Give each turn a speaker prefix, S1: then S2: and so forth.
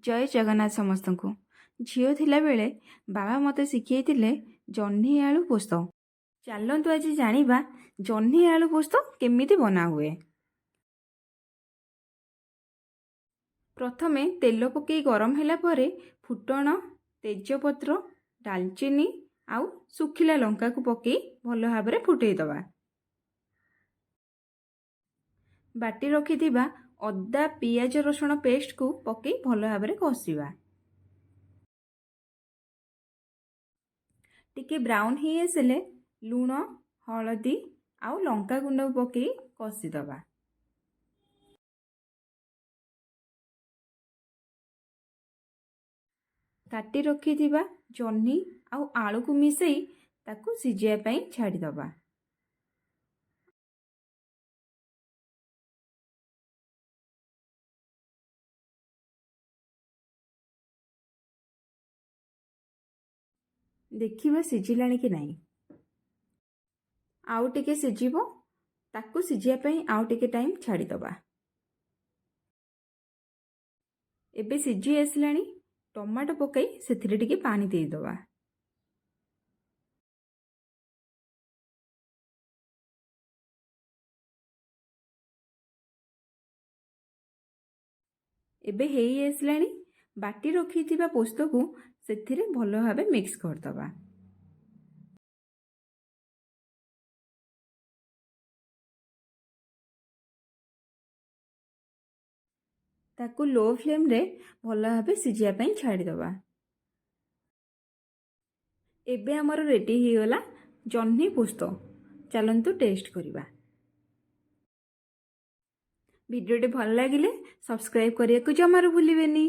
S1: ଜୟ ଜଗନ୍ନାଥ ସମସ୍ତଙ୍କୁ। ଝିଅ ଥିଲାବେଳେ ବାବା ମୋତେ ଶିଖେଇଥିଲେ ଜହ୍ନି ଆଳୁ ପୋସ୍ତ। ଚାଲନ୍ତୁ ଆଜି ଜାଣିବା ଜହ୍ନି ଆଳୁ ପୋସ୍ତ କେମିତି ବନାହୁଏ। ପ୍ରଥମେ ତେଲ ପକାଇ ଗରମ ହେଲା ପରେ ଫୁଟଣ, ତେଜପତ୍ର, ଡାଲଚିନି ଆଉ ଶୁଖିଲା ଲଙ୍କାକୁ ପକାଇ ଭଲ ଭାବରେ ଫୁଟେଇଦେବା। ବାଟି ରଖିଥିବା ଅଦା, ପିଆଜ, ରସୁଣ ପେଷ୍ଟକୁ ପକାଇ ଭଲ ଭାବରେ କଷିବା। ଟିକେ ବ୍ରାଉନ୍ ହେଇ ଆସିଲେ ଲୁଣ, ହଳଦୀ ଆଉ ଲଙ୍କା ଗୁଣ୍ଡକୁ ପକାଇ କଷିଦେବା। କାଟି ରଖିଥିବା ଜହ୍ନି ଆଉ ଆଳୁକୁ ମିଶାଇ ତାକୁ ସିଝିବା ପାଇଁ ଛାଡ଼ିଦେବା। ଦେଖିବା ସିଝିଲାଣି କି ନାହିଁ। ଆଉ ଟିକେ ସିଝିବ। ତାକୁ ସିଝିବା ପାଇଁ ଆଉ ଟିକେ ଟାଇମ୍ ଛାଡ଼ିଦେବା। ଏବେ ସିଝି ଆସିଲାଣି। ଟମାଟୋ ପକାଇ ସେଥିରେ ଟିକେ ପାଣି ଦେଇଦେବା। ଏବେ ହେଇ ଆସିଲାଣି। ବାଟି ରଖିଥିବା ପୋସ୍ତକୁ ସେଥିରେ ଭଲ ଭାବେ ମିକ୍ସ କରିଦେବା। ତାକୁ ଲୋ ଫ୍ଲେମ୍ରେ ଭଲ ଭାବେ ସିଝିବା ପାଇଁ ଛାଡ଼ିଦେବା। ଏବେ ଆମର ରେଡ଼ି ହେଇଗଲା ଜହ୍ନି ପୋସ୍ତ। ଚାଲନ୍ତୁ ଟେଷ୍ଟ କରିବା। ଭିଡ଼ିଓଟି ଭଲ ଲାଗିଲେ ସବସ୍କ୍ରାଇବ୍ କରିବାକୁ ଜମାରୁ ଭୁଲିବେନି।